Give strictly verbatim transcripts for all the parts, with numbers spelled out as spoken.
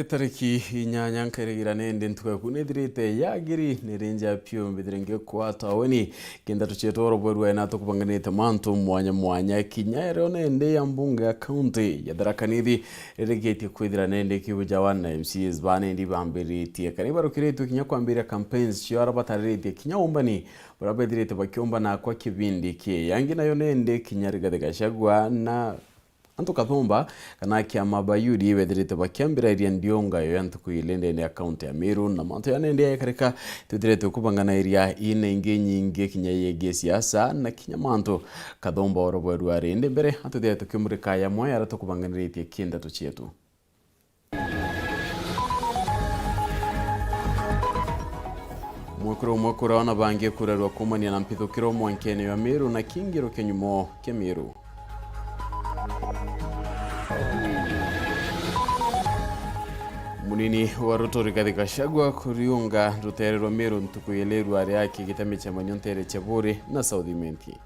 Tariki inyanya nkairigira nindi ntuku yaku nithirite yagiri niri nja piu mbithire ngikwata weni kinda tucietu oro bweru ena tukubanganite mantu mwanya mwanya kinya erio nindi ya mbunge ya kaunti ya Tharaka Nithi ririgitie kwithira nindi kiujawa na M C As ba nindi bambiritie kana ibarukiritwe kinya kwambiria campaigns cio ara batariritie kinya umbani buria bethirite bakiumbana kwa kibindi ki yangi nayo nindi kinya Rigathi Gachagua na antu kathumba kana kiama ba U D A bethirite bakiambirairia ndiungayo ya ntuku ili ndene ya kaunti ya Meru na mantu ya nende yaekarika twithirite kubanganairia ina ingi nyingi kinya yegie siasa na kinya mantu kathumba oro bweru ari indi mbere atwithire tukiumurika yamwe ara tukubanganiritie kinda tucietu. Mwekuru mwekuru ona bangi kurerwa kumania na mpithukiro mwankene ya Meru na kingiro kinyumo kia Meru. Munini wa Ruto Rigathi Gachagua kuriunga rutere rwa Meru ntuku ya iri rwari akigita micemanio ntere cia Buri na South Imenti.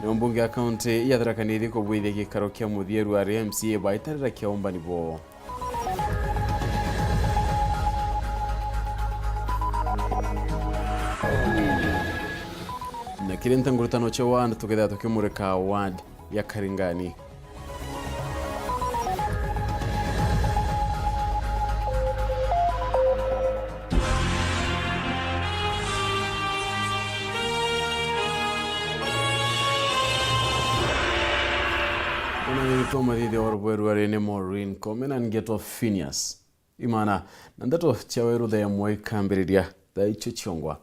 Ni mbunge ya kaunti ya Tharaka Nithi kubwithia gikaro kia muthieru ari M C A baitarira kia umbani bo. Na kiri ntangurutano cia ward tukethira tukimurika ward ya Karingani. Ona nitwa mathithia wa rubweru ari ni Maureen Kome na ngetwa Phineas Imana, na ndeto cia weru thaa imwe ikambiriria thaa icio ciongwa.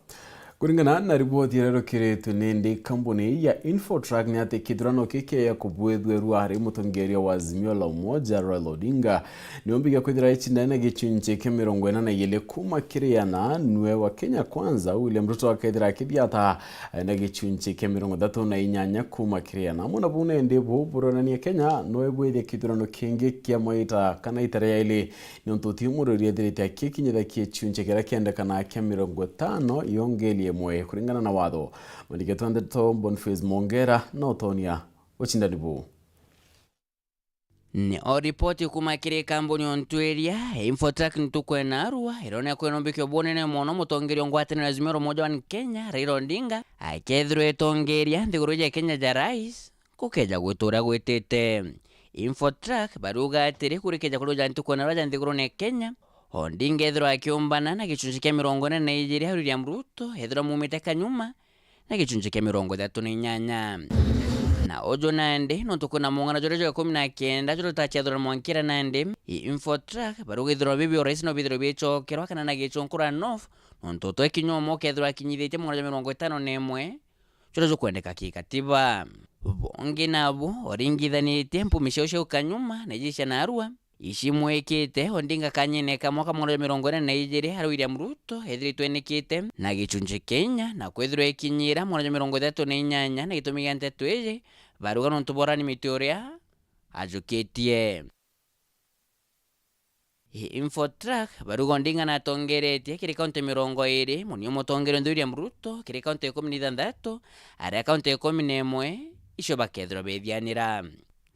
Kuringana na riboti iria irukiritwe ni ndi kambuni ya Infotrak ni ati kithurano kiki ya kubwithwe ruari mutongeria wa Azimio la Umoja Raila Odinga ni umbiga kwithira icindane na gicunci kia mirongo ina na igiri kuma kiri ana nwe wa Kenya Kwanza William Ruto akethira akithiata na gicunci kia mirongo ithatu na inyanya kuma kiri ana. Amwe na buu nendi buu buronania Kenya no ibwithie kithurano kingi kia maita kana ita ria ili niuntu ti murori ethirite akikinyitha gicunci kiria kiendekana kia mirongo itano yongeli imwe kuringana na watho. Mwandiki wetu wa ndeto Boniface Mongera na utonia ucindani buu. Ni o ripoti kuma kiri kambuni ontwiria Infotrak ntuku ena arua ironania kwina umbikio bunene mono mutongeria ngwataniro ya Azimio la Umoja One Kenya Raila Odinga akethirwa itongeria nthiguru ja Kenya ja rais kukeja gwita uria gwitite. Infotrak bariuga atiri kurikeja kuri uja ntuku na ruaja nthigurune Kenya, Odinga ethirwa akiumbana na gicunci kia mirongo ina na ijiri ha William Ruto ethirwa mumite kanyuma na gicunci kia mirongo ithatu na inyanya. Na uju nandi nontu kwina mung'ana juria jwa ikumi na kenda juria jutaciathurwa mwankira nandi, Infotrak bariuga ithurano bibi urais no bithirwe bicokerwa kana na gicunkura nof nontu utwe kinya umwe ukethirwa akinyithitie mung'ana jwa mirongo itano na imwe juria jukwendeka kikatiba. Bungi nabu uringithanitie mpumi ciao cia ukanyuma na iji cia narua icimwikite Odinga kanyine ka mwaka mugana jwa mirongo ina na ijiri aria William Ruto ethiritwe enikite na gicunci kinya na kwithirwa ikinyira mugana jwa mirongo ithatu na inyanya na gitumi gia nteto iji baruga nontu bwa Rani Miti uria ajukitie. Infotrak baruga Odinga natongeretie kiri kaunti mirongo iri, munio mutongeria nthi William Ruto kiri kaunti ikumi na ithanthatu, aria kaunti ikumi na imwe icio bakethirwa bethianira.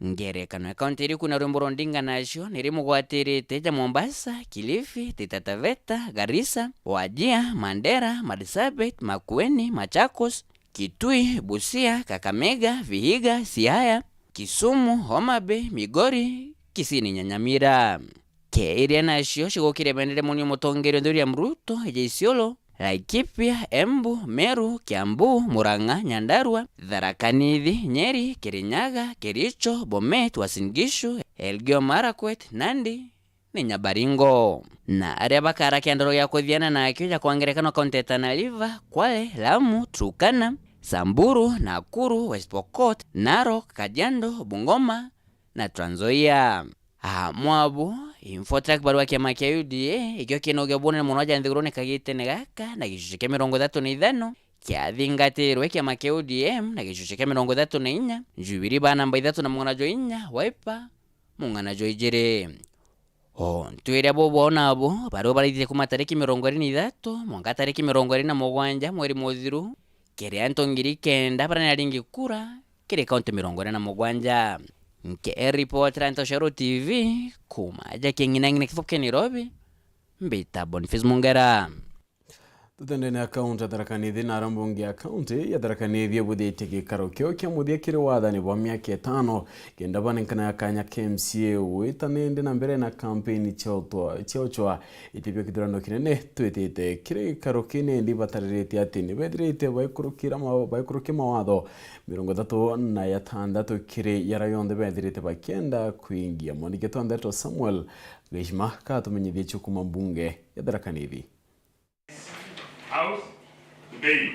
Ngerekano ya kaunti iri kuna rwimbo rwa Odinga nacio niri mugwatirite ja Mombasa, Kilifi, Taita Taveta, Garissa, Wajir, Mandera, Marsabit, Makueni, Machakos, Kitui, Busia, Kakamega, Vihiga, Siaya, Kisumu, Homa Bay, Migori, Kisii na Nyamira. Keiria nacio cigukire bendere munio mutongeria nthi William Ruto, ija Isiolo, Laikipia, Embu, Meru, Kiambu, Murang'a, Nyandarua, Tharaka Nithi, Nyeri, Kirinyaga, Kericho, Bomet, Uasin Gishu, Elgeyo Marakwet, Nandi, ni Nyabaringo. Na aria bakarakia ndoro ya kuthiana nakio ja kwa ngerekano kaunti ya Tana River, Kwale, Lamu, Turkana, Samburu, Nakuru, West Pokot, Narok, Kajiado, Bungoma na Trans Nzoia. Amwe abo, Infotrak barua kiama kia U D A, ikio kina uge bunene mono ja nthigurune kagitene gaka na gicunci kia mirongo ithatu na ithano, kiathingatirwe kiama kia O D M na gicunci kia mirongo ithatu na inya, Jubilee ba namba ithatu na mung'ana jwa inya, Wiper mung'ana jwa ijiri. O ntwire bo bo nabo, barua baraithirie kuma tariki mirongo iri na ithatu mwanka tariki mirongo iri na mugwanja mweri muthiru, kiri antu ngiri kenda baria ni aringi kura kiri kaunti mirongo iri na mugwanja. Nkiripotera Ntoshero T V, kuuma ja King'inang'ina kithuki Nairobi, mbita Boniface Mungera. Tutendene ya kaunti ya Tharaka Nithi na ara mbunge ya kaunti ya Tharaka Nithi ibuthitie gikaro kio kia muthia kiri wathani bwa miaka itano, kenda banenkana ya kanya ka M C A gwita nindi na mbere na kampeni cia utwa-, cia uchwa itibio kithurano kinene twitite. Kiri gikaro kii nindi batariritie ati ni bethirite baikurukira ma-, baikurukia mawatho mirongo ithatu na jatantatu kiri yara yonthe bethirite bakienda kuingia. Mwandiki wa ndeto Samuel Gishima katumenyithie cio kuuma mbunge ya Tharaka Nithi. House today.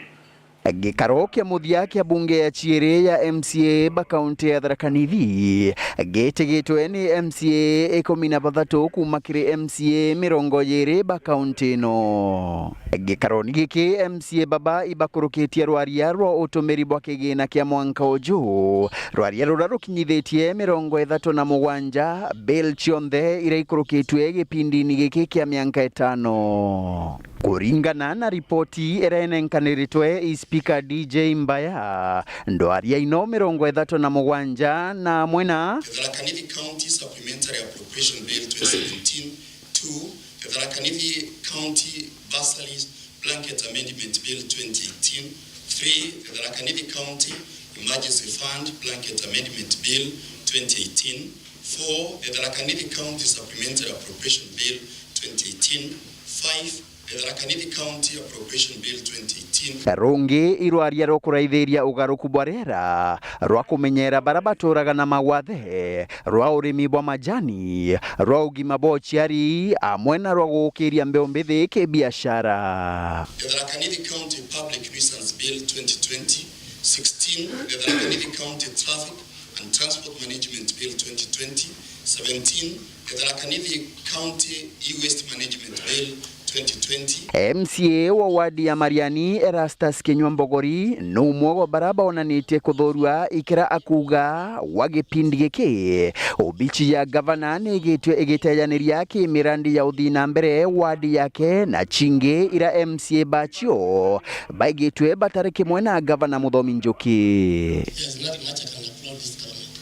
Gikaro kia muthia kia bunge ya ciiri ya M C A ba kaunti ya Tharaka Nithi gitigitwe ni M C A ikumi na bathatu kuuma kiri M C A mirongo iiri ba kaunti ino. Gikaroni giki, M C A baba ibakurukitie rwaria rwa utumiri bwa kigina kia mwanka uju, rwaria ruria rukinyithitie mirongo ithatu na mugwanja bill cionthe iria ikurukitue gipindini giki kia mianka itano. Kuringana na ripoti iria inenkaniritwe i Speaker D J Mbaya, ndwaria ino mirongo ithatu na mugwanja na amwe na The Tharaka Nithi County Supplementary Appropriation Bill twenty seventeen, two, the Tharaka Nithi County Bursaries Blanket Amendment Bill twenty eighteen, three, the Tharaka Nithi County Emergency Fund Blanket Amendment Bill twenty eighteen, four, the Tharaka Nithi County Supplementary Appropriation Bill twenty eighteen, five, the Tharaka Nithi County Appropriation Bill twenty eighteen. Rungi irwaria rwa kuraithiria ugaruku bwa riera, rwa kumenyera bara baturaga na magwathe, rwa urimi bwa majani, rwa ugima bwa uciari, amwe na rwa gukiria mbeu mbithi kibiashara. The Tharaka Nithi County Public Nuisance Bill twenty twenty, sixteen, the Tharaka Nithi County Traffic and Transport Management Bill twenty twenty, seventeen, the Tharaka Nithi County E-Waste Management Bill twenty twenty. M C A wa wadi ya Mariani, Erastus Kinyua Mbogori, ni umwe wa bara baonanitie kuthuurua ikira akuuga wa gipindi giki, obici ya gavana ni igitwe igitejaniria ki mirandi ya uthii na mbere wadi yake na cingi ira M C A bacio baigitwe batari kimwe na gavana Muthomi Njuki. There's nothing much I can applaud this government.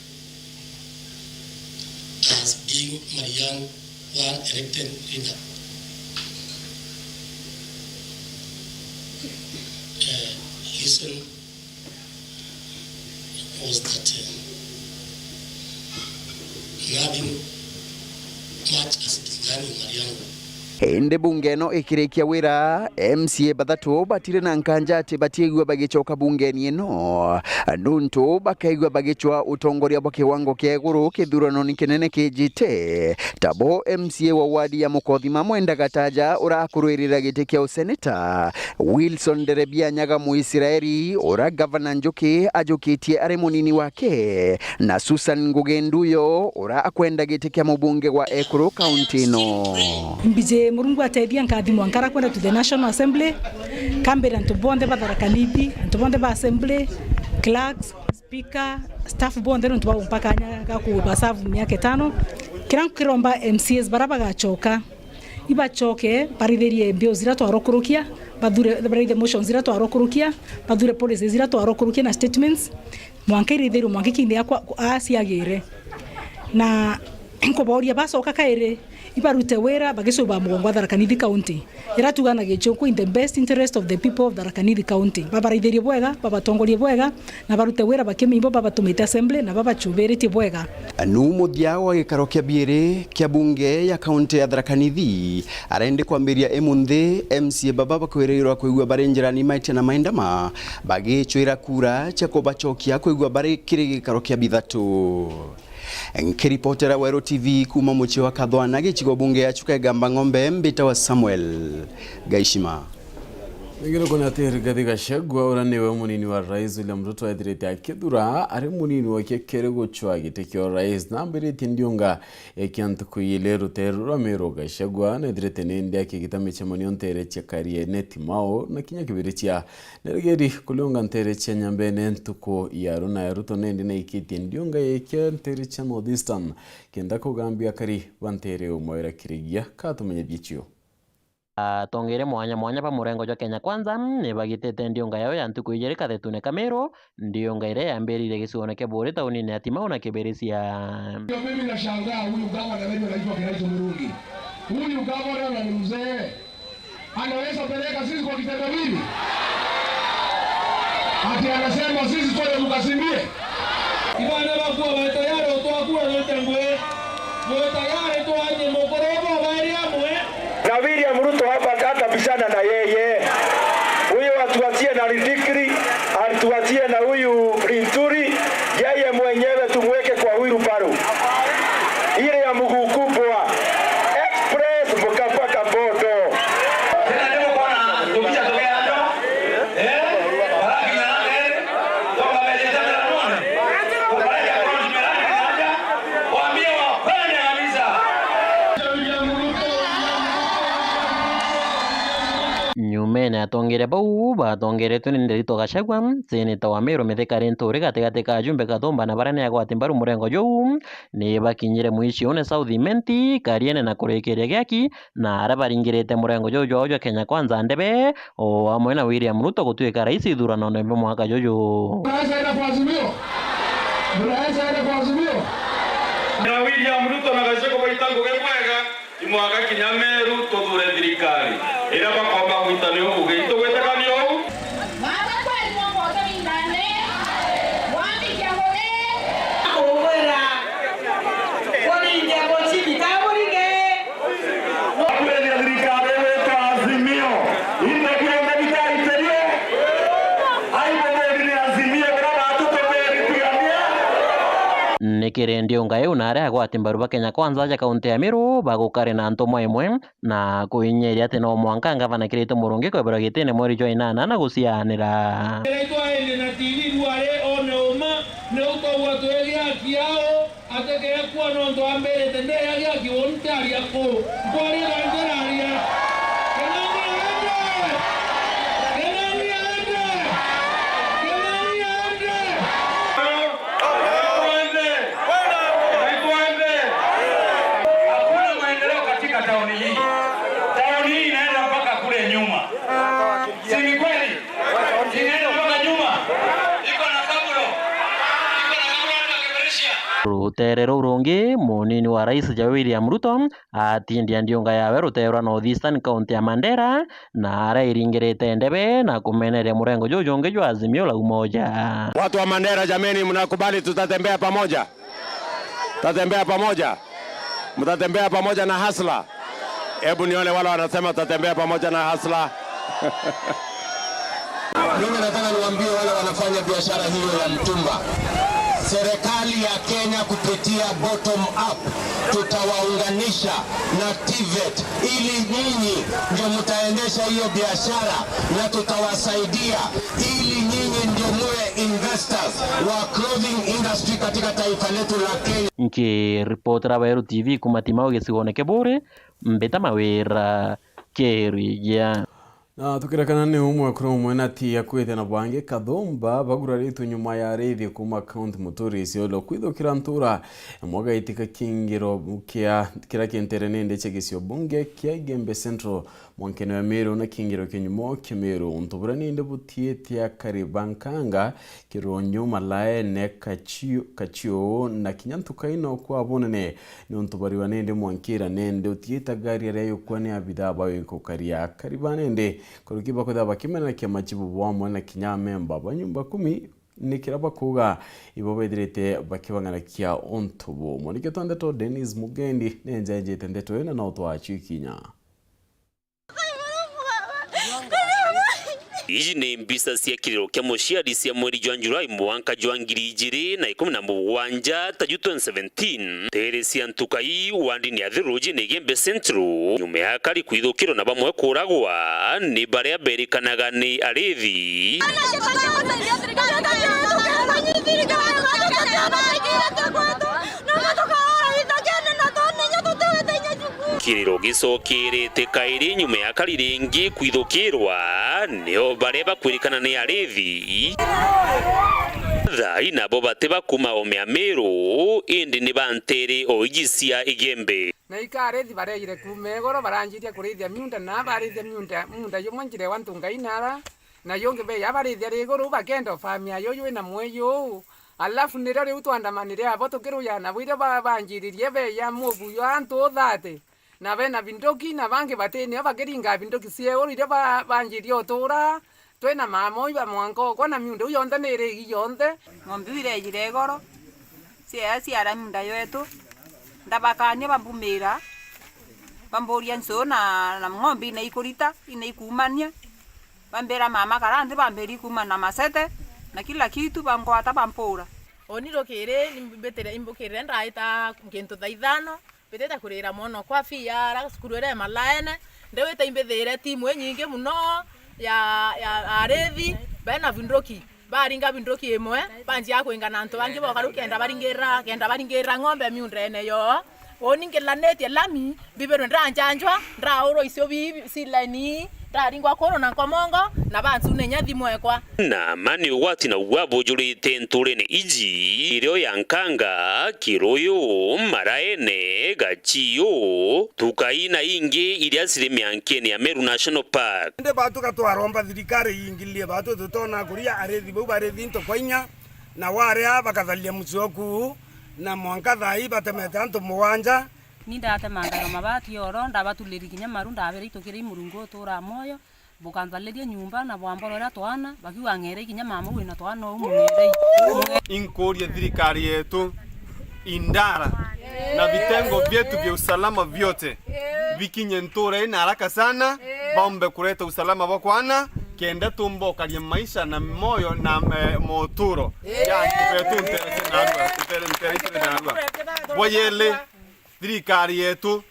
As being Mariani one elected leader, uh, listen was that, uh, nothing much has been done in Mariani. Indi bunge ino ikirikia wira, M C A bathatu batiri na nkanja ati batiigua bagicoka bungeni ino, nuntu bakaigua bagicwa utongoria bwa kiwango kia iguru kithuranoni kinene kijite. Tabo M C A wa wadi ya Mukothima Mwenda Gataja urakurwirira giti kia useneta, Wilson Nderebia Nyaga Muisraeli, ura gavana Njuki ajukitie ari munini wake, na Susan Ngugi Nduyo, ura akwenda giti kia mubunge wa Ekuru kaunti ino. Mbiji Murungu atethia nkathimwa nkara kwenda to the National Assembly, kambira antu bonthe ba Tharaka Nithi, antu bonthe ba assembly, clerks, speaker, staff bonthe nontu bwa gumpa kanya ga kubaserve miaka itano. Kira nkiromba M C As bara bagacoka, ibacoke barithirie mbiu zira twarokurukia, bathure, barithe motions zira twarokurukia, bathure policies zira twarokurukia na statements, mwanka irithirwe, mwanka ikinya kwa, kwa, aa ciagire. Na nkuboria bacoka kairi, ibarute wira bagicuba mugongo wa Tharaka Nithi County. Ira tuga na Gichunku, in the best interest of the people of Tharaka Nithi County. Babaraithirie bwega, babatongorie bwega, na barute wira bakimenya ibo babatumite assembly na babacubiritie bwega. Nu muthia wa gikaro kia biiri kia bunge ya kaunti ya Tharaka Nithi, arendi kwambiria imunthi, M C A baba bakwirirwa kwigua bari njirani maitia na maindama, bagicwira kura cia kubacokia kwigua bari kiri gikaro kia bithatu. Nkiripotera Weru T V kuuma mucii wa Kathwana, gicigo bunge ya Chuka Igamba Ng'ombe, mbitawa Samuel Gaishima. Ningi nukwona ati Rigathi Gachagua, uria niwe munini wa Rais William Ruto, ethirite akithura ari munini wa kia keri gucwa giti kia urais, na ambiritie ndiunga ya kia ntuku iili ruteere rwa Meru. Gachagua nethirite nindi akigita micemanio nteere cia Kariene, Timau na kinya Kibirichia. Nerigeri kuriunga nteere cia Nyambene ntuku ya runa ya Ruto, nindi naikitie ndiunga ya kia nteere cia North Eastern kenda kugambia akari ba nteere umwe wira kirigia. Katumenyithie cio. Atongeria mwanya mwanya ba murengo jwa Kenya Kwanza ni bagitite ndiunga yao ya ntuku ijiri kathetune ka Miru, ndiunga iria yambiririe gicigoone kia Buuri taunine ya Timau na Kibiricia. Ndio mimi nashangaa huyu gavana wetu anaitwa Kiraitu Murungi. Huyu gavana na ni mzee. Anaweza peleka sisi kwa kitendawili? Ati anasema sisi twende tukasimbie? Ibana bakwa bae tayari utwakua nite ngwe. Mwe tayari twanye mukorogo bairi amwe. Na William Ruto hapa hata bishana na yeye. Huyo atuachie na Ridikiri, atuachie na huyu Linturi, yeye mwenyewe tumweke kwa wheelbarrow. Ile ya mguu kubwa. Express mpaka Bondo. Tena ndio kwa tukicha tokea ando. Eh? Baraki na eh? Toka mbele tena tuone. Kupeleka kwa tumeraki na haja. Waambie wapende kabisa. Nyumene atongeria bau batongeretwe ni Nderitu Gachagua, seneta wa Meru Mithika Linturi gatigati ka ajumbe kathumba na baria ni agwati mbaru murengo juu, ni bakinyire mwiciune South Imenti, Kariene na kurikiria giaki, na aria baringirite murengo juu jwao jwa Kenya Kwanza ndebe, o amwe na William Ruto gutuika rais ithuranone bia mwaka juju. Mnaweza enda kwa Azimio? Mnaweza enda kwa Azimio? Na William Ruto na Gachagua baita ngugi bwega, imwaka kinya Meru tuthure thirikari. Iria bakomba gwita ni ugugi, itugwitikania uu? Baba kweli mwokoto ningane, wambikia ngone. Kumbwira, kuringia mucini, kaburinge. Kwethira thirikari igwitwa Azimio, into bionthe bikaiterio. Aibo buri ni Azimio, bura batutumiri tigania. Ni kiri ndiunga iu na aria agwati mbaru ba Kenya Kwanza aja kaunti ya Meru bagukari na ntumwa imwe na kwinyeria ati no mwanka ngavana Kiraitu Murungi kwebirwa gitine mweri jwa inana na gucianira. Kiraitu aende na T V ruare one uma, ni ukaua twege haki yao. Atekea kuona untu ambirite, ndeya gia kiwoni ntaria ku. Nkwaria na ntararia. Kenani aende! Kenani aende! Kenani aende! Aende! Aende! Hakuna maendeleo katika tauni hii. Tauni hii inaenda mpaka kule nyuma. Si ni kweli? Inaenda mpaka nyuma. Iko na kaburo. Iko na kaburo hata Kibiricia. Rutere ruu rungi, munini wa rais ja William Ruto atindia ndiunga yawe rutere rwa North Eastern County ya Mandera, na aria iringirite ndebe na kumeneria murengo juu jungi jwa Azimio la Umoja. Watu wa Mandera, jameni, mnakubali tutatembea pamoja? Tutatembea pamoja? Mtatembea pamoja na Hasla? Hebu nione wale wanasema tutatembea pamoja na Hasla. Mimi nataka niwaambie wale wanafanya biashara hiyo ya mtumba, serikali ya Kenya kupitia bottom up tutawaunganisha na TVET ili nyinyi ndio mtaendesha hiyo biashara na tutawasaidia ili nyinyi ndio muwe investors wa clothing industry katika taifa letu la Kenya. Nkiripotera Weru T V kuma Timau gicigoone kia Buuri, Mbita Mawira Kirigia. Na tukirekana ni umwe kuri umwe na ti akuite na bangi kathumba baguraritwe nyuma ya arithi kuma kaunti Muturi Isiolo kwithukira ntura imwe gaitika kingiro kia kiria kintere nindi cia gisio bunge kia Igembe Central mwankene wa Meru na kingiro kia nyuma kia Meru. Untu buria nindi butiite akari ba Nkanga, Kirunyu, Malaene, Kachiu, Kachiu na kinya Ntukaino kwa bunene. Niuntu bariwa nindi mwankira nindi utiita gari aria yukua ni abithaa ba wikukaria. Akari ba nindi kuruki bakwithirwa bakimenera kia machibu bwamwe na kinya amemba ba nyumba kumi ni kiria bakuuga ibo bethirite bakibang'anakia untu bu. Mwaniki twa ndeto Dennis Mugendi ni njenjete ndeto ina no twachio ikinya. Iji ni mbica cia kiriro kia muciari cia mweri jwa Julai mwanka jwa ngiri ijiri na ikumi na mugwanja ta ju twenty seventeen. Tere cia Ntukai wandini ya Thiruji ni Igembe Central, nyuma ya akari kwithukirwa na bamwe kuragwa ni baria berikanaga ni arithi. Kiriro gicokerete kairi nyuma ya akari ringi kwithukirwa, nio baria bakwirikana ni arithi. Thai nabo bati ba kuma Ome ya Meru, indi ni ba ntere o iji cia Igembe. Na ika arithi bareejire kuuma igoro, baranjiria kuriithia miunda, na bariithia miunda, muunda jumwe njiragwa Ntungai nara, na jungi beeja bariithia riguru, bakenda ufamia juju wina mweeji uu. Alafu nirio riu twandamanire abo tukiruja nabo, irio ba-, banjiririe beeja mubuyu antu thate, na bena binduki, na bangi batini o bakiringa binduki cia iguru, irio ba-, banjirie utura twina maamoi ba mwanka okwa, na miunda iu yonthe ni irigi yonthe. Ng'ombe iu ireejire igoro, cia-, ciara miunda yetu, ndabakaania bambumira, bamburia ncuu na, na ng'ombe ina ikurita, ina ikumania, bambira mama kara nthi, bambiri kuuma na masete, na kila kitu, bangwata, bampuura. Uni rukiri, nimbitire, imbukirire ndaita kintu thaa ithano, mbitite kurira mwana okwa fee ya ara cukuru iria ya Malaene, ndiwite imbithire timu inyingi mono ya, ya arithi, bena binduki, baringa binduki imwe, banjia kwinga na antu bangi bokaru kenda baringirira, kenda baringirira ng'ombe miundene yoo. Uni ngilanitie lami, mbibirwe ndanjanjwa, ndaurwa icio bi, ci laini, ndaringwa kuru na nkomongo, na bancuna inya thimu ekwa. Na ma ni ugwati na ugwa bujurite nturene iji, irio ya Nkanga, Kiruyu, Maraene, Gachiu, Tukai na ingi iria ciri miankene ya Meru National Park. Indi batu gatwaromba thirikari iingililie batu tutona kuria arithi bau barithi into kwa inya, na waria bakatharia mucii oku, na mwanka thaa ii batemete antu mugwanja. Ni ndatemangairwa mabati oro, ndabatuliri kinya maru, ndabera itu kiri Murungu uturaa mwoyo, bukanthaliria nyumba na bwambora uria twana, bakiuga ng'erei kinya mama wina twana uu mung'erei. Inkuria thirikari yetu, indara na vitengo vyetu vya usalama vyote vikinye ntura ii na haraka sana, baombe kuleta usalama bwa kwana, kenda tumbokaria maisha na moyo na, eh, moturo ya antu betu ntere cia narua, ntere, ntere cia narua. Bwa yeli, thirikari yetu,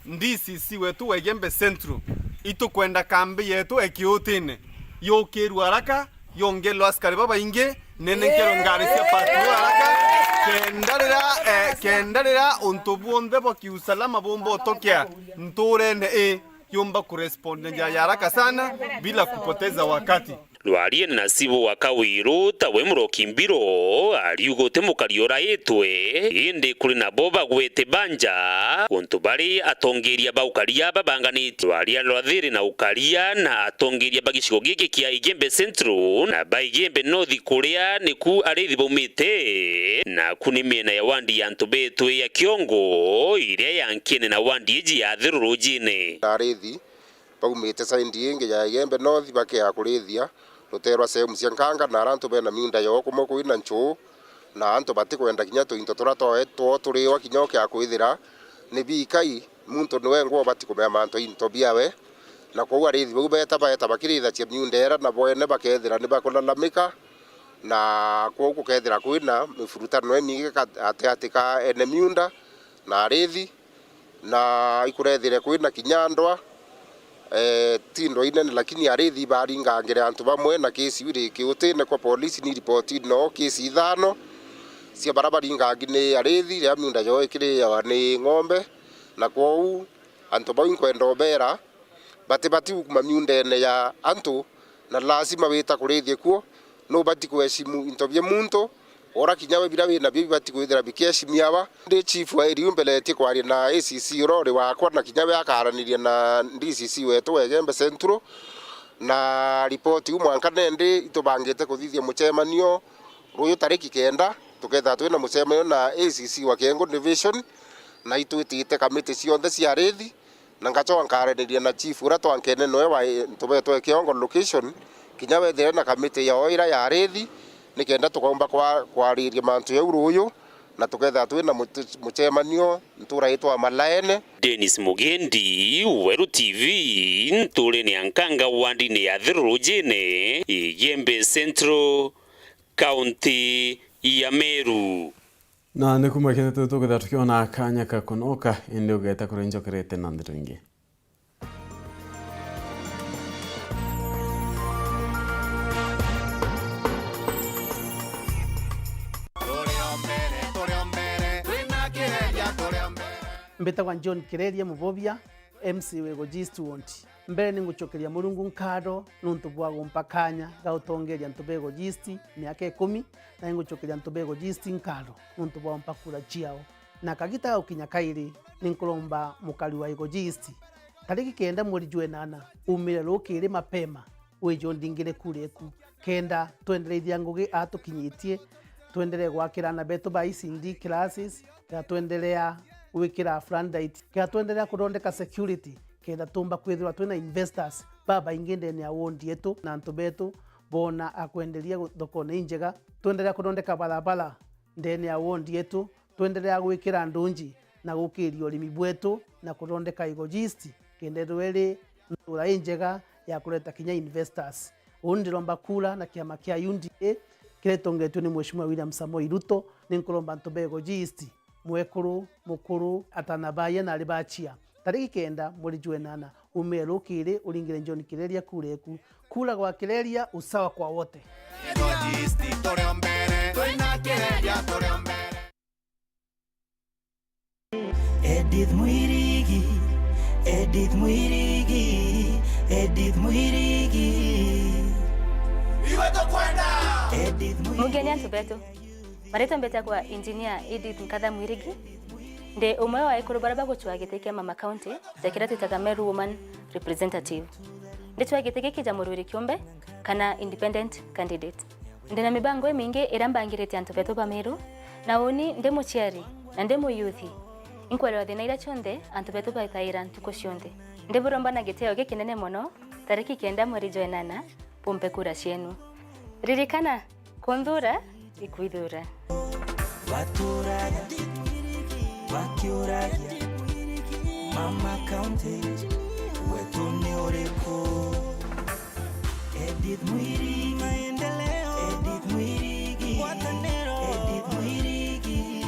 D C C wetu wa Igembe Central, itukwenda kambi yetu e Kiutine yukirwe haraka, yongerwe askari babaingi, nenenkerwe ngari cia patrol haraka, kenda rira, eh, kenda rira untu bwonthe bwa kiusalama bumba utokea nturene ii, yumba kurespond na njira ya haraka sana bila kupoteza wakati. Rwariene na Sibu wa Kawiru, tawe muroki mbiro, ariuga uti mukari uraitwe, indi kuri nabo bagwete banja, untu bari atongeria ba ukaria babanganite. Rwaria rwa thiri na ukaria na atongeria ba gicigo giki kia Igembe Central na ba Igembe North, kuria niku arithi baumite, naku ni miena ya wandi ya Ntubetwe ya Kiongo, iria yankiene na wandi iji ya Thiru Rujine. Arithi baumite side ingi ya Igembe North bakea kurithia rutere rwa sehemu cia Nkanga, na ara antu bena miunda yoo kumwe kwina nchuu, na antu batikwenda kinya tuinto turia twae two turiwa kinya ukea kwithira ni bikai, muntu niwe ngwa ubati kumea mantu into biawe, na kwou arithi bau beeta baeta bakirithacia miunda ira na bwene bakethira ni bakulalamika, na kwou gukethira kwina mifurutano imingi gataati ka ene miunda na arithi. Na ikurethire kwina kinya ndwa, eh, ti ndwa inene, lakini arithi ibaringangire antu bamwe, na kesi iu iri Kiutine kwa polisi, ni ripoti noo kesi ithano cia bara baringangi ni arithi, riria miunda yoo ikiriawa ni ng'ombe, na kwou antu bau inkwenda ubera, batibati gukuma miundene ya antu, na lazima wita kurithia kuo, nubati kuheshimu into bia muntu, ora kinya we bira wina bio bibati kwithira bikiheshimiawa. Ndi chief wa area umberetie kwaria na A C C uria uri wakwa, na kinya we akaraniria na D C C wetu wa Igembe Central, na ripoti iu mwanka nendi itubangite kuthithia mucemanio ruyu tariki kenda, tukethira twina mucemanio na A C C wa Kiengu Division, na itwitite kamiti cionthe cia arithi, na ngacoka nkaraniria na chief uria twankene noe wa, eh, Ntubetwe Kiongo location, kinya wethire na kamiti yao ira ya arithi, nikenda tukaumba kwa-, kwariria mantu jau ruyu, na tukethira twina mutu-, mucemanio ntura itwa Malaene. Dennis Mugendi, Weru T V, nturene ya Nkanga, wandine ya Thiru Rujine, Igembe Central, kaunti ya Meru. Na ni kuma kindi tu tukethira tukiona kanya ka kunoka, indi ugeta kuria njokerete na ndeto ingi. Mbitagwa John Kireria Mubobia, M C wa Igoji East Ward. Mbere ni ngucokeria Murungu nkatho nuntu bwa gumpa kanya ga gutongeria antu ba Igoji East miaka ikumi, na ni ngucokeria antu ba Igoji East nkatho nuntu bwa gumpa kura ciao. Na kagita gagukinya kairi, ni nkuromba mukari wa Igoji East, tariki kenda mweri jwa enana, umire rukiri mapema, wije undingire kura eku, kenda twendereithia ngugi atukinyitie, twenderee gwakira ana betu ba E C D classes, kenda twenderea gwikira floodlight, kenda twenderea kuthondeka security, kenda tumba kwithirwa twina investors babaingi ndene ya ward yetu, na antu betu boona akwenderia gu-, thokone injega, twenderea kuthondeka barabara ndene ya ward yetu, twenderea gwikira ndunji na gukiria urimi bwetu na kuthondeka Igoji East, kenda ithirwe iri ntura injega ya kureta kinya investors. Uu ndiromba kura na kiama kia U D A kiria gitongetue ni Mheshimiwa William Samoei Ruto, ni nkuromba antu ba Igoji East, mwekuru, mukuru, atana baye na ari bachia, tariki kenda mweri jwa enana, umire rukiri uringire John Kireria kura eku. Kura kwa Kireria, usawa kwa wote. Igoji East turi o mbere, twina Kireria turi o mbere. Edith Mwirigi, Edith Mwirigi, Edith Mwirigi. Iwe tukwenda. Edith Mwirigi. Mugeni antu betu. Maritwa mbetagwa Engineer Edith Nkatha Mwirigi. Ndi umwe wa ekuru baria bagucwaa giti kia Mama County, ja kiria twitaga Meru Woman Representative. Ndicwaa giti giki ja murwiri kiumbe kana independent candidate. Ndi na mibango imingi iria mbangirite antu betu ba Meru, na uni ndi muciari na ndi muyuthi, inkwelewa thina iria cionthe antu betu baikaira ntuku cionthe. Ndiburomba na gitio gikinene mono, tariki kenda mweri jwa enana, bumpe kura cienu. Ririkana, kunthuura ikwithuura. Baturaga bakiuragia, Mama County, wetu ni uriku? Edith Mwirigi, maendeleo. Edith Mwirigi, ngwataniro. Edith Mwirigi.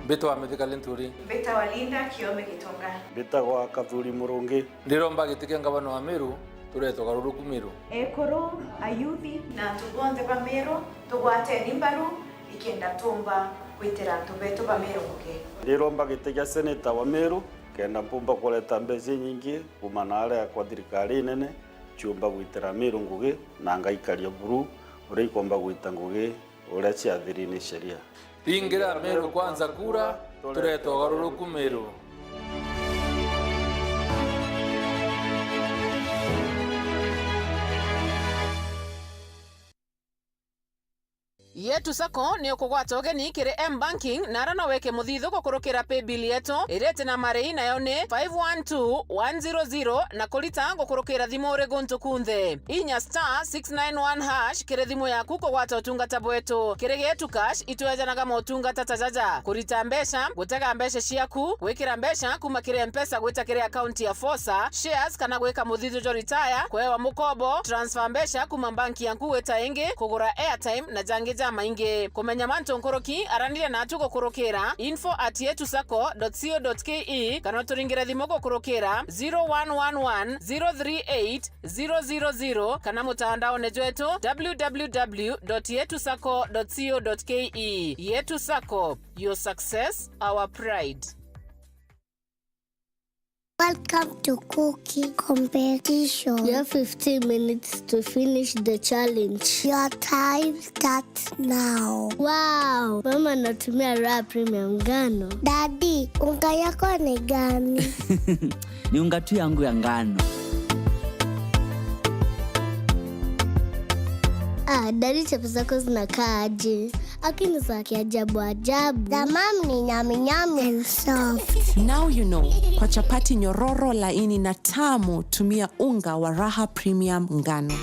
Mbitwa Mithika Linturi. Mbitagwa Linda Kiome Gitonga. Mbitagwa Kathuri Murungi. Ndiromba giti kia ngavana wa Meru, turete ugaruruku Meru. Ekuru, ayuthi, na antu bonthe ba Meru, tugwateni mbaru, ikenda tumba gwitira antu betu ba Meru ngugi. Ndiromba giti kia seneta wa Meru, kenda mpumba kureta mbeca inyingi kuuma na aria kwa thirikari inene, ciumba gwitira Meru ngugi, na ngaikaria buru uria ikomba gwita ngugi uria ciathiri ni sheria. Ringira Meru Kwanza kura, turete ugaruruku Meru. Yetu Sacco ni ukugwata ugeni kiri M Banking, na ara no weke muthithu gukurukira paybill yetu iria iti na marii, nayo ni five one two one zero zero, na kurita gukurukira thimu uri guntu kunthe. Inya star six nine one hash kiri thimu yaku kugwata utungata bwetu. Kiri Getu Cash itwejanaga motungata ta jaja: kurita mbeca, gutega mbeca ciaku, gwikira mbeca kuma kiri Mpesa gwita kiri akaunti ya Fosa, shares kana gwika muthithu jwa retire, kwewa mukobo, transfer mbeca kuma banki yaku gwita ingi, kugura airtime na jangi jamaingi. Kumenya mantu nkuruki, araniria natu gukurukira info at yetu sacco dot co dot ke kana uturingire thimu gukurukira zero one one one zero three eight zero zero zero kana mutandaone jwetu w w w dot yetu sacco dot co dot ke. Yetu Sacco, your success, our pride. Welcome to cooking competition. You have fifteen minutes to finish the challenge. Your time starts now. Wow! Mama anatumia Raha Premium ngano. Daddy, unga yako ni gani? Ni unga tu yangu ya ngano. Ah, Daddy, chapo zako zinakaa aje? Lakini za kiajabu ajabu. The mom ni nyami nyami and soft. Now you know. Kwa chapati nyororo, laini na tamu, tumia unga wa Raha Premium ngano.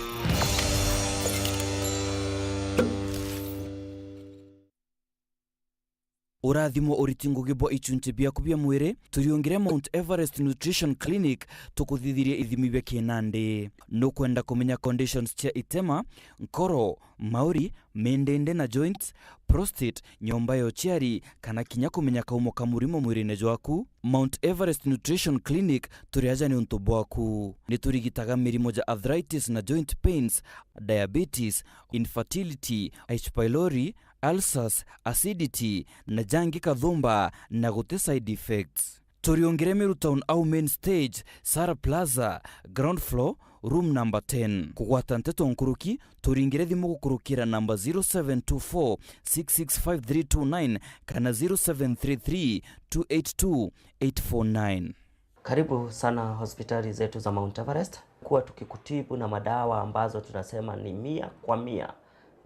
Urathimwo uriti ngugi bwa ichunchi biaku bia mwiri, turiungire Mount Everest Nutrition Clinic tukuthithirie ithimi bia kinandi. Nukwenda kumenya conditions cia itema, nkoro, mauri, mindindi na joints, prostate, nyomba ya uciari, kana kinya kumenya kaumo ka murimo mwirine jwaku? Mount Everest Nutrition Clinic turi aja niuntu bwaku. Niturigitaga mirimo ja arthritis na joint pains, diabetes, infertility, H. pylori, ulcers, acidity, na jangi kathumba, na guti side effects. Turiungire Meru Town au main stage, Sara Plaza, ground floor, Room number ten. Kugwata nteto nkuruki, turingire thimu gukurukira namba zero seven two four six six five three two nine kana zero seven three three two eight two eight four nine. Karibu sana hospitali zetu za Mount Everest. Kuwa tukikutibu na madawa ambazo tunasema ni mia kwa mia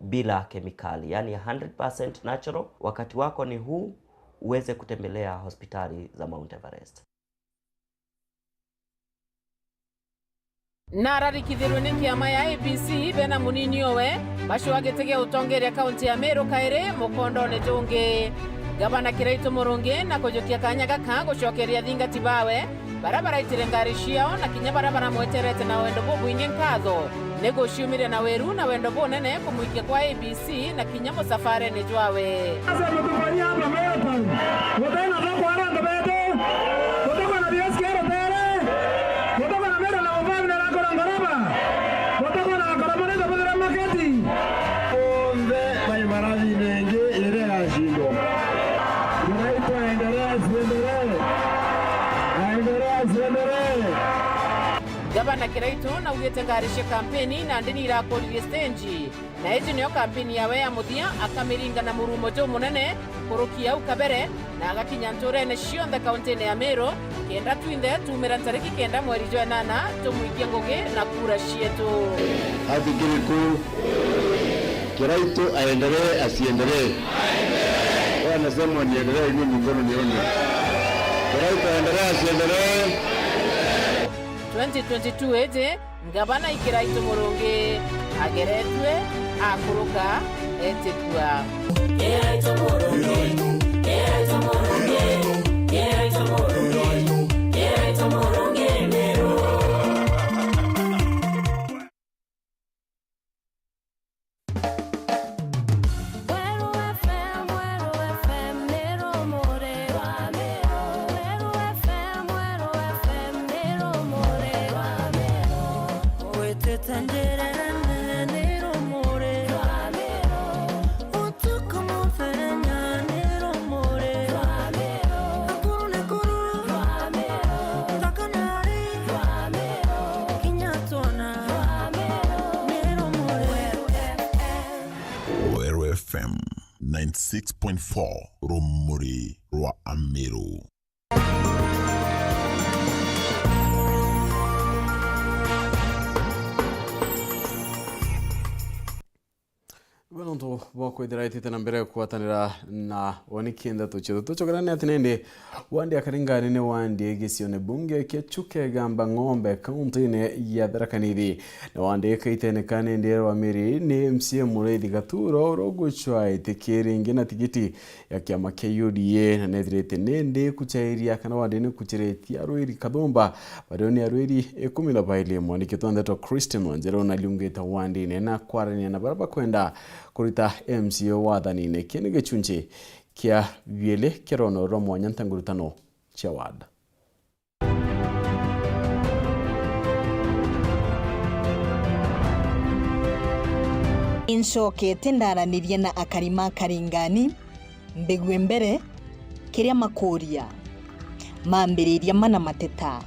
bila kemikali, yani hundred percent natural. Wakati wako ni huu uweze kutembelea hospitali za Mount Everest. Na ararikithirwe ni kiama ya A B C bena munini owe bacua giti gia utongeria kaunti ya Meru kairi mukondone jungi. Gavana Kiraitu Murungi na kujukia kanya gaka gucokeria athingati bawe baria baraitire ngari ciao na kinya baria baramweterete na wendo bubwingi nkatho ni guciumiria na wiru na wendo bunene kumwikia kwa A B C na kinya musafarene jwawe. Sasa mtufanyia hapa Meru Town. Gutena thoko ara antu betu. Gutoko na biaski ya rutere. Gutoko na mera na ubabi na rakora ngoroba. Gutoko na rakora mare na buthira maketi. Onthe bai marathi nengi ire ya cindo. Kiraitu aendelee, asiendelee. Aendelee, asiendelee. Gavana Kiraitu naugite ngari cia kampeni na ndini irakuririe stage. Na iji niyo kampeni yawe ya muthia, akamiringa na murumo jumunene nkuruki ya au kabere, na agakinya nturene cionthe kauntine ya Meru, kenda twinthe tuumira ntariki kenda mweri jwa enana, tumwikie ngugi na kura cietu. Ati kiriku? Kiraitu aendelee, asiendelee? Wewe anasema niendelee, inua mikono nione. Kiraitu aendelee, asiendelee? Twenty twenty-two iji, Ngavana i Kiraitu Murungi ageretue, akuruka, etikua. Kiraitu Murungi, Kiraitu Murungi, Kiraitu Murungi, Kiraitu Murungi Meru. Weru F M, Weru F M, ni rumuri rwa Meru. Weru F M, Weru F M, ni rumuri rwa Meru. Witite njirene, ni rumuri rwa Meru. Utuku muthenya, ni rumuri rwa Meru. Akuru ni kuru rwa Meru. Nthaka ni ari rwa Meru. Kinya twona rwa Meru, ni rumuri rwa Meru. Weru F M ninety six point four, rumuri rwa Ameru. Bwana, untu bwa kwithira itite na mbere kugwatanira na woni kienda tucio tucokera ni ati nindi wandi ya Karingani ni wandi gicione bunge kia Chuka Igamba Ng'ombe, kauntine ya Tharaka Nithi. Na wandika itene ka nindi rwamiri ni M C A Muriithi Gaturo, uria ugwicwa itikiringi na tigiti ya kiama kia U D A, na nethirite nindi kuchairia kana wandini kuchiritie arwiri kathumba, bario ni arwiri ikumi na bairi. Mwandiki twa ndeto Christine Wanjiru na liungite wandini na kwarania na baria bakwenda kurita M C A wathanine. Kii ni gichunchi kia bieli kia rono rwa mwanya ntangurutano cia ward. Incokete ndaranirie na akari ma Karingani, mbigue mbere kiria makuria. Mambiriria mana mateta.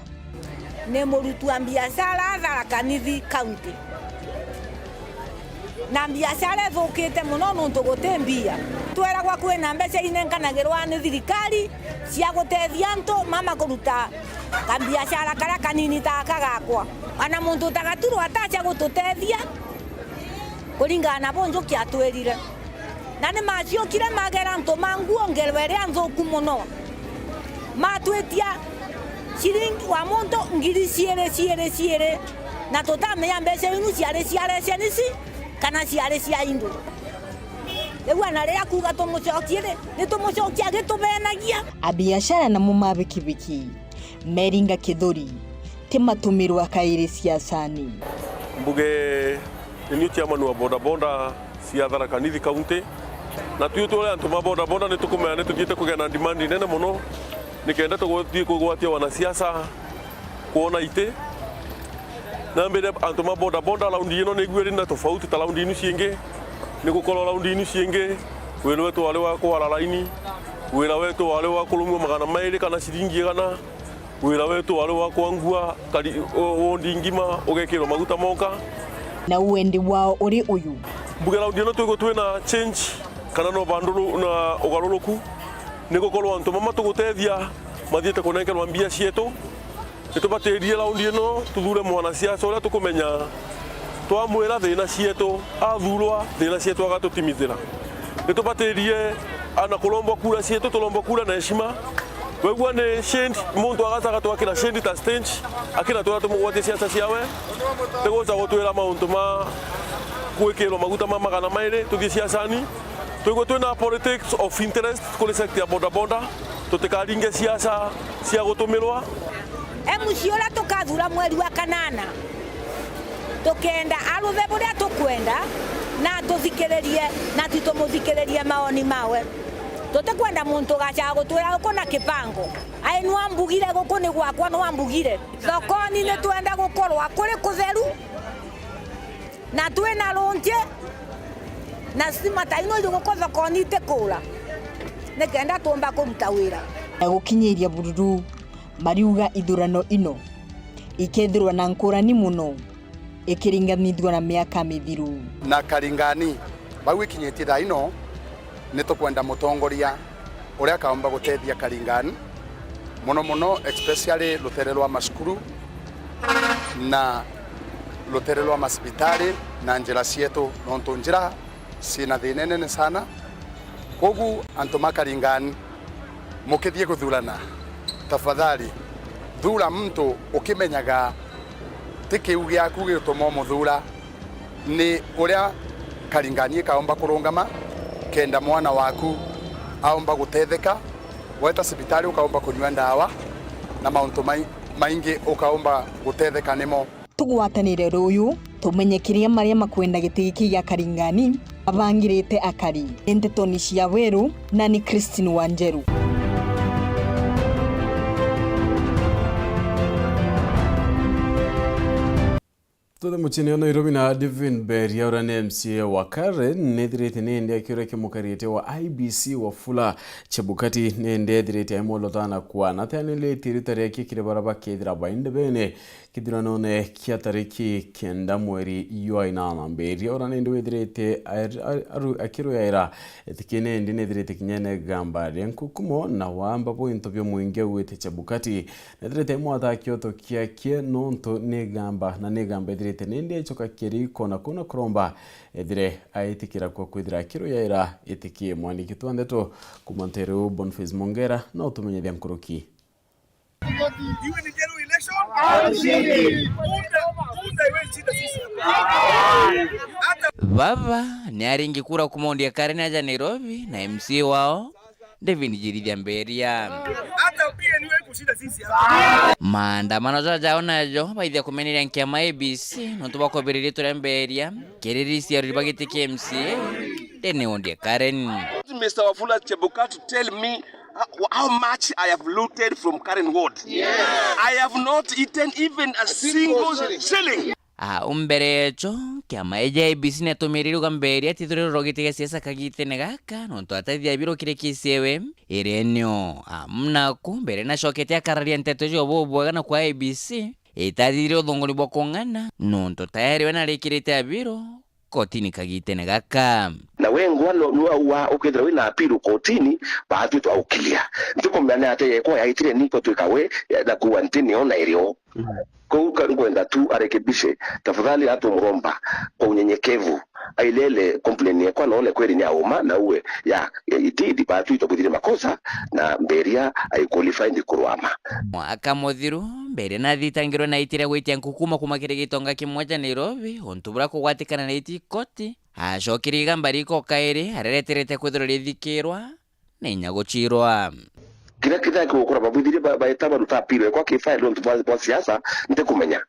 Ni murutwa biashara Tharaka Nithi County. Na biashara ithukite mono nontu guti mbia. Tweragwa kwina mbeca inenkanagirwa ni thirikari cia gutethia antu mama kuruta kabiashara karia kanini ta aka gakwa. Ana muntu ta Gaturo atacia gututethia kuringana na bunjuki atwirire. Na ni maciokire magera antu ma nguo ngerwa iria nthuku mono. Matwitia ciringi wa muntu ngiri ciiri, ciiri, ciiri. Na tutamenya mbeca inu ciari cia recenisi kana ciari cia indu. Riu ana riria kuuga tumucokie ri, ni tumucokia agitubenagia. Abiashara namo ma bikibiki meringa kithuri, ti matumirwa kairi siasani. Mbuge ni niu chairman wa bodaboda cia Tharaka Nithi County. Na tui turi antu ma bodaboda ni tukumenya ni tuthiite kugia na demand nene mono, nikenda tuthii kugwatia wanasiasa kwona iti. Na mbere antu ma bodaboda, raundi ino ni iguiri na tofauti ta raundi inu ciingi. Ni gukorwo raundi inu ciingi, wira wetu wari wa kwara raini, wira wetu wari wa kurumua magana mairi kana ciringi igana. Wira wetu wari wa kwangua kari-, o-, wondi ngima ugekirwa maguta monka. Na wendi wao uri uyu. Mbuge raundi ino twigwe twina change kana no banduru-, na ugaruruku, ni gukorwo antu mama tugutethia mathiite kunenkerwa mbia cietu. Nitubatirie raundi ino tuthure mwanasiasa uria tukumenya twamwira thina cietu, athurwa thina cietu agatutimithira. Nitubatirie ana kurombwa kura cietu, turombwa kura na heshima. Wegua ni change, muntu agaca agatwakira change ta stage, akina turia tumugwatie siasa ciawe, tiguca gutwira mauntu ma gwikirwa maguta ma magana mairi tuthii siasani. Twigwe twina politics of interest kuri sector ya bodaboda, tutikaringe siasa cia gutumirwa. M C A uria tukathura mweri wa kanana, tukenda aruthe buria tukwenda na atuthikiririe na titumuthikiririe maoni mawe. Tutikwenda muntu ugacaga gutwira guku na kibango, ai nwa mbugire, guku ni gwakwa, nwa mbugire. Thokoni ni twenda gukorwa kuri kutheru na twina runji na stima ta ino iri guku thokoni itikura, nikenda tuumba kuruta wira. Na gukinyiria bururu, mariuga ithurano ino ikethirwa na nkurani mono ikiringanithua na miaka mithiru. Na Karingani, bau ikinyitie thaa ino, ni tukwenda mutongoria uria akaumba gutethia Karingani, mono mono especially rutere rwa macukuru na rutere rwa macibitari na njira cietu, nontu njira ciina thina inene sana. Kogu antu ma Karingani, mukithie kuthurana, tafadhali thura muntu ukimenyaga ti kiu giaku gigutuma umuthura, ni uria Karingani ikaumba kurungama kenda mwana waku aumba gutetheka, weta cibitari ukaumba kunyua ndawa na mauntu mai-, maingi ukaumba gutetheka nimo. Tugwatanire ruyu, tumenye kiria maria makwenda giti giki gia Karingani abangirite akari. Ni ntetoni cia Weru, nani Christine Wanjeru. Tuthe muciini wa Nairobi na Devin Beria, uria ni M C A wa Karen, nethirite ni indi akiuria kimukarite wa I B C Wafula Chebukati, ni indi ethirite aimwolotana kwana ateaniritie irita riake kiri baria bakethira baindebene kithuranone kia tariki kenda mweri jwa inana. Mberia uria nindi withirite ar-, ar-, aru-, akiruyaira itikine indi nithirite kinya negamba ria nkukumo na wamba bwa into bia mwingi augite Chebukati nithirite imwata kioto kiakie nontu nigamba na nigamba ithirite nindi aicoka kiriko na kuna kuromba ethire aitikira kwa kwithira akiruyaira itikie. Mwandiki twa ndeto kuma nteru Boniface Mongera no tumenyethia nkuruki. Iwe ni general election. Au ushindi. Punda, punda iwe shida sisi. Baba ni aringi kura kuuma Odia Karen aja Nairobi na M C A wao David Njirithia Mberia. Hata pia ni wewe kushinda sisi hapa. Maandamano jaja jao najo baithia kumeneria nkiama A B C nontu bwa kubiriria turia Mberia kiriri ciaruri bagitikia M C A ndene Odia Karen. Mister Wafula Chebukati, tell me How, how much I have looted from Karen Ward? Yes. I have not eaten even a single shilling. Au mbere echo, kiama eja A B C netumirire uga Mberia atithurire urogite gia siasa kagitene gaka, nontu atathia biro kiri kisi ewe. Irenio, amu naku, mbere nacokete akararia nteto icio bubwega na kwa A B C, itathithire uthunguni bwa kung'ana, nontu tayari we narikirite abiro kotini kagitene gaka. Na wengwa no, no aua ukethira wina appeal kotini, baatwi twa ukilia. Ntikumenya ni atia yekwa yaitire ni kotwi kawe, ya, na kuwa nti nio na irio. Mm. Kou ka nkwenda tu arekebishe, tafadhali atumuromba kwa unyenyekevu, ailele complain yekwa na one kweli ni auma na uwe ya, ya itidi baatwi twa buthire makosa na Mberia ai qualified kurwama. Mwaka muthiru, Mberia nathitangirwe na aitire gwitia nkukuma kuma kiri gitonga kimwe ja Nairobi, untu buria kugwatikana na iti koti. Acokire igamba riko kairi, arereterete kwithirwa rithikirwa, na inya gucirwa. Kiria kithaki gukura babwithirie ba-, baeta baruta appeal ekwa ki file untu bwa, bwa siasa, ntikumenya.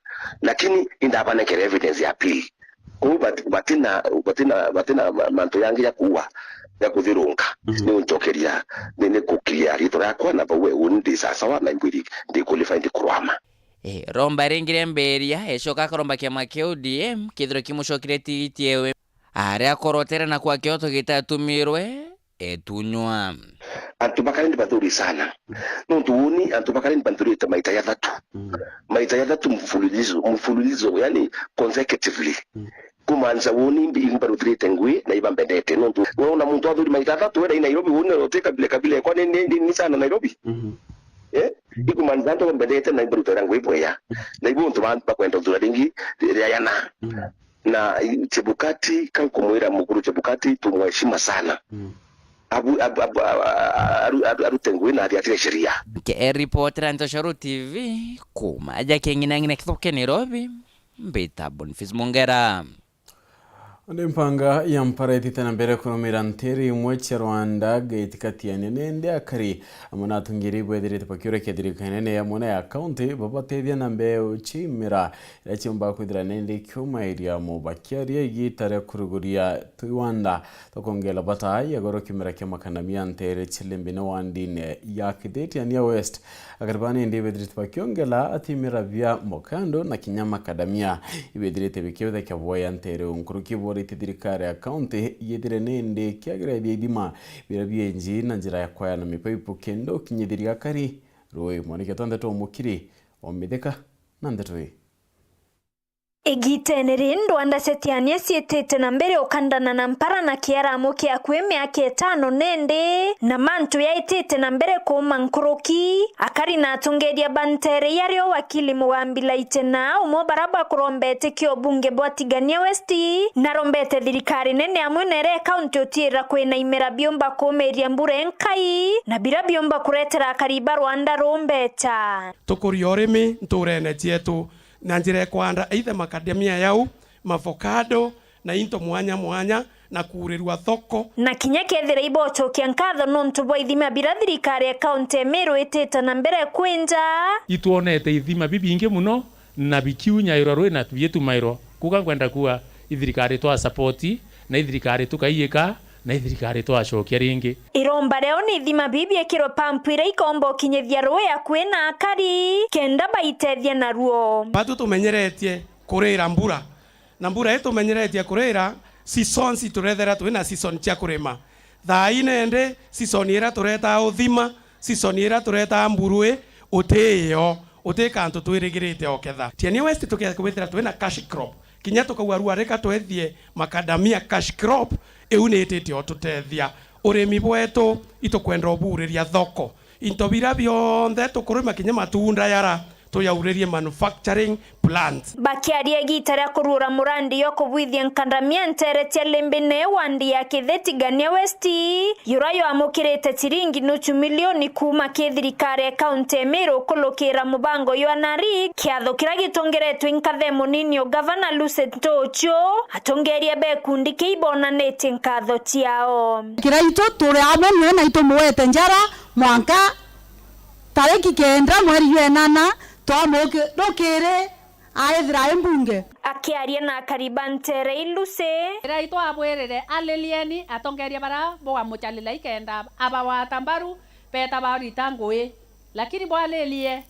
Lakini indabanekere evidence ya appeal. Kou bat-, batina, batina, batina ma-, mantu yangi ya kuua, ya kuthirunga. Mhm. Ni uncokeria, ni, ni kukiria rito riakwa na bau uni ndi sasawa na imbwiri ndi qualified kurwama. Eh, romba ringi ria Mberia, ecoka akaromba kiama kia O D M, kethirwa kimucokire tigiti ewe. Aria akorotere na kwa kioto gitatumirwe, etunywa. Antu ba Karen ni bathuri sana. Mm. Nontu uuni antu ba Karen ni banthurite maita jathatu. Mm. Maita jathatu mfululizo, mfululizo, yani consecutively. Mm. Kumaanisha uuni imbi-, imbaruthirite ngui na ibambendete. Nontu urona muntu athuri maita jathatu, wenda i Nairobi, uuni uti kabila, kabila ekwa ni, ni, ni, ni sana Nairobi. Mhm. Eh? Ikumaanisha antu bambendete na imbarutira ngui bwega. Mm. Na ibo untu bantu bakwenda uthura ringi riria yana. Mm. Na i-, Chebukati, kankumwira mukuru Chebukati, tumweshima sana. Mm. Abu-, abu-, abu-, a-, a-, aru-, aru-, arute ngui na athiatire sheria. Nkiripotera Ntoshoro T V, kuma aja keng'inang'ina kithuke Nairobi, mbita Boniface Mongera. Ndi mpanga ya mpara itite na mbere kurumira ntiri imwe cia Rwanda, gaitikatia nene ndi akari amwe na atongeria ibwethirite bakiurekia thirikari nene ya mwana ya kaunti babatethia na mbeu cia imera iria ciumbaga kwithira nindi ikiumairia mu bakiaria igiita ria kuruguria tuiwanda twa kwongera bata ya goro kimera kia makandamia ntere cia Lembene wandine ya Kitheti Ania West. Akari ba nindi ibethirite bakiongera ati imera bia mokando na kinya makandamia ibethirite bikiuthekia boya ntere nkuruki borite thirikari ya kaunti yithire nindi kiagerethia ithima biria bienji na njira ya kwaya na mipaipu kenda ukinyithiria akari rui. Mwaniki twa ndeto Mukiri wa Mithika na ndeto ii. Igitene ri, ndwanda cia tiania ciitite na mbere ukandana na mpara na kiaramo kia akui miaka itano nindi, na mantu yaitite na mbere kuuma nkuruki. Akari na atongeria ba ntere iria rio wakili Mugambi Laitena, umwe bara bakurombete kio bunge bwa Tigania West, narombete thirikari nene amwe na iria kaunti utiira kwina imera biumba kuumiria mbura inkai, na bira biumba kuretera akari ba Rwanda rumbecha. Tukuria urimi nturene cietu na njira ya kwanda either macadamia yau, mavocado na into mwanya mwanya na kuurirua thoko. Na kinya kethira ibocokia nkatho nontu bwa ithima bira thirikari ya kaunti ya Meru itite na mbere kwinja. Itwonete ithima bibingi muno na bikiunyairwa rui na bietumairwa. Kuga nkwenda kuuga ithirikari twa support na ithirikari tukaiika na ithirikari twacokia ringi. Iromba riao ni ithima bibiekirwe pampu iria ikomba ukinyithia rui akui na akari kenda baitethia naruo. Batu tumenyeretie kurira mbura, na mbura ii tumenyeretie kurira seasons, turethera twina season cia kurima. Thaa ii nende season iria turetaa uthima, season iria turetaa mburui, utiio, uti kantu twirigirite oketha. Tiania West tukethira twina cash crop, kinya tukauga rua reka twethie macadamia cash crop, iu ni itite o tutethia. Urimi bwetu itukwenda ubuuriria thoko. Into bira bionthe tukurima kinya matunda yara tuyauririe manufacturing plant. Bakiaria igiita ria kuruura murandi yo kubwithia nkandamia ntere cia Lembene wandi ya Kitheti Tigania West, yura yamukirite ciringi nuchu milioni kuuma ki thirikari ya kaunti ya Meru kulukira mubango jwa Nari, kiatho kiria gitongeretwe i nkathe munini o gavana Lucy Ntuchu, atongeria ba gikundi kiu ibonanitie nkatho ciao. Kiraitu turi amwe nwe na itumwete njara mwanka tariki kenda mweri jwa enana, twamuki-, rukiri aithira ai mbunge. Akiaria na akari ba ntere i Lucy. Kiraitu abwirire, aririeni atongeria bara bugamucalila ikenda abagwata mbaru, beta barita ngui. Lakini bwaririe,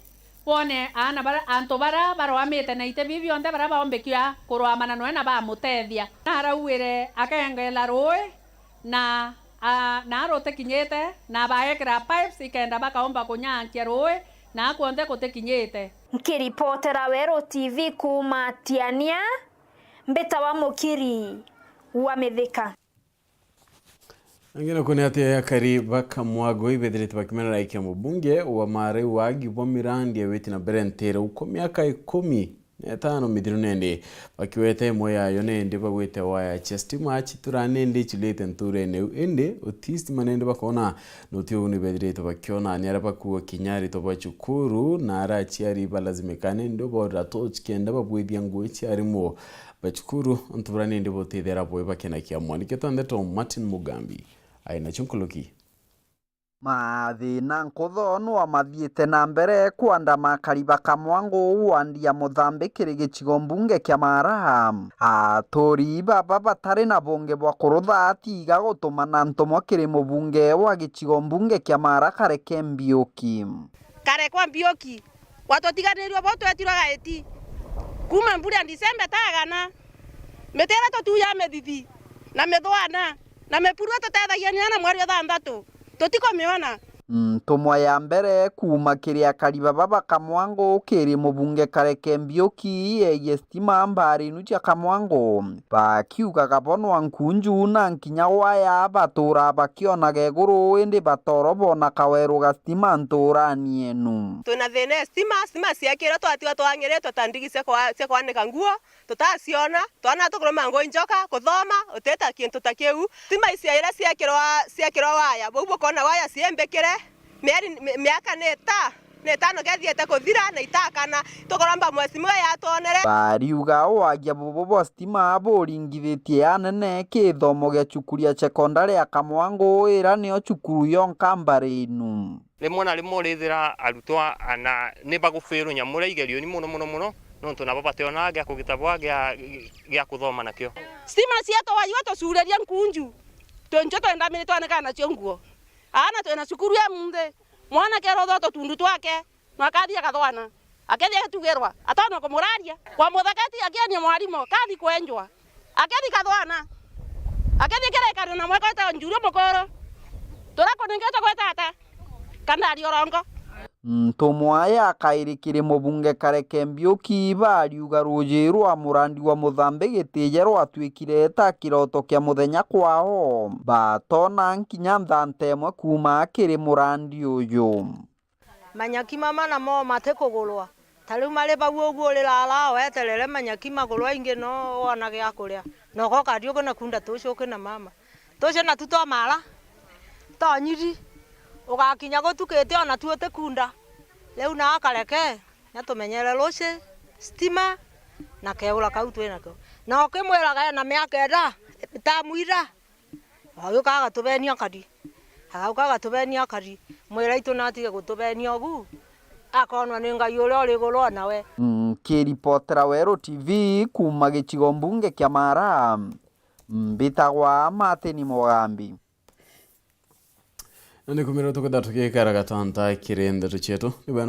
bwone aana bara, antu bara baroamite na iti biu bionthe bara baombikia kuroamana noe na bamutethia. Na araugire akengela rui, na, a, na rutikinyite, na bagekira pipes ikenda bakaomba kunyankia rui, na kuonthe kutikinyite. Nkiripotera Weru T V kuuma Tiania, mbitawa Mukiri wa Mithika. Angina kuni ati akari ba Kamwago ibethirite bakimenera ikia mubunge wa Mara wagi bwa mirandi ya witi na mbere ntere uko miaka ikumi na itano mithiru nende, bakiweta imwe yayo nende bagwite waya cia stima citura nende icilite nturene iu, indi uti stima nende bakona, na uti uguni bethirite bakiona. Ni aria bakuo kinya aritwa ba cukuru na ara aciari balazimika nende ubaurira torch kenda babwithia ngui cia arimu ba cukuru, untu buria nindi butithera bwi bakena kiamwe. Nikio twa ndeto Martin Mugambi ai nacio nkuruki. Mathina nkutho nwa mathiite na mbere kwandama akari ba Kamwango wandi ya Muthambi kiri gicigo mbunge kia Mara. Aturi baba batari na bungi bwa kurutha atiga gutumana ntumwa kiri mubunge wa gicigo mbunge kia Mara Kareke Mbiuki. Karekwa Mbiuki, watutiganirue bo twetirwe gaiti. Kuuma mbura ya Disemba itagana, miti iria tutuujaga mithithi, na mithwana, na mipuru iria tutethagia ni ana mweri wa thanthatu. Tutikumiona. Ntumwa ya mbere kuuma kiri akari baba ba Kamwango kiri mubunge Kareke Mbiuki yegie stima mbaari inu cia Kamwango, bakiugaga bonwa nkunju na nkinya waya batuura bakionaga iguru, indi batoro bona kaweru ga stima ntuurani enu. Twina thina ya stima, stima ciakirwe twatiga twangiritwe ta ndigi cia kwa-, cia kwanika nguo, tutaciona, twana tukuruma ngui njoka, kuthoma, utita kintu ta kiu. Stima icia iria ciekirwa, ciekirwa waya, bau bukona waya ciimbikire, mieri, mi-, miaka ni ita-, ni itano kethiete kuthira na itakana, tukuromba mheshimiwa yatwonere. Bariuga wagia bubu bwa stima buringithitie anene kithomo gia cukuru ya sekondari ya Kamwango, ira niyo cukuru yonka mbari inu. Rimwe na rimwe urithira arutwa ana ni bagufirwo nyamu iria igerioni mono mono mono, nontu nabo bationaga gia kugita bwa gia, gia kuthoma nakio. Stima cietu waiwa tucuririe nkunju, twenju twendamire twanikana nacio nguo. Aana twina cukuru ya munthi, mwanake arotha tutundu twake, na akathi agathwana. Akethi agatugirwa, atona kumuraria. Kwa muthakati akiania mwarimu, kathi kwenjwa. Akethi kathwana. Akethi kirekana na mweka ta njuru mukoro. Turakuningite gweta ata? Kana ari orongo? Ntumwa ya kairi kiri mubunge Kareke Mbiuki bariuga ruuji rwa murandi wa Muthambi Gitije rwatwikire ta kiroto kia muthenya kwao. Batona nkinya nthanta imwe kuuma kiri murandi uyu. Manyaki mama namo matikugurwa. Ta riu mari bau uguo uri rara weterere manyaki magurwa ingi no wona gia kuria. Na ugoka riugu na kunda tucio uki na mama. Tucio natu twa mara. Tonyiri. Ugakinya gutukite ona tu utikunda. Riu na akareke, na tumenyere ruci, stima, na keura kau twinakio. Na ukimwiraga ena miaka enda, tamwira. Agauka agatubenia akari. Agauka agatubenia akari. Mwira itu natige gutubenia ugu. Akonwa ni Ngai uria uri iguru o nawe. Nkiripotera Weru T V kuuma gicigo mbunge kia Mara, mbitagwa Martin Mugambi. Na ni kumira tukwenda tugikara gatanta kiri ndeto cietu. Ni wena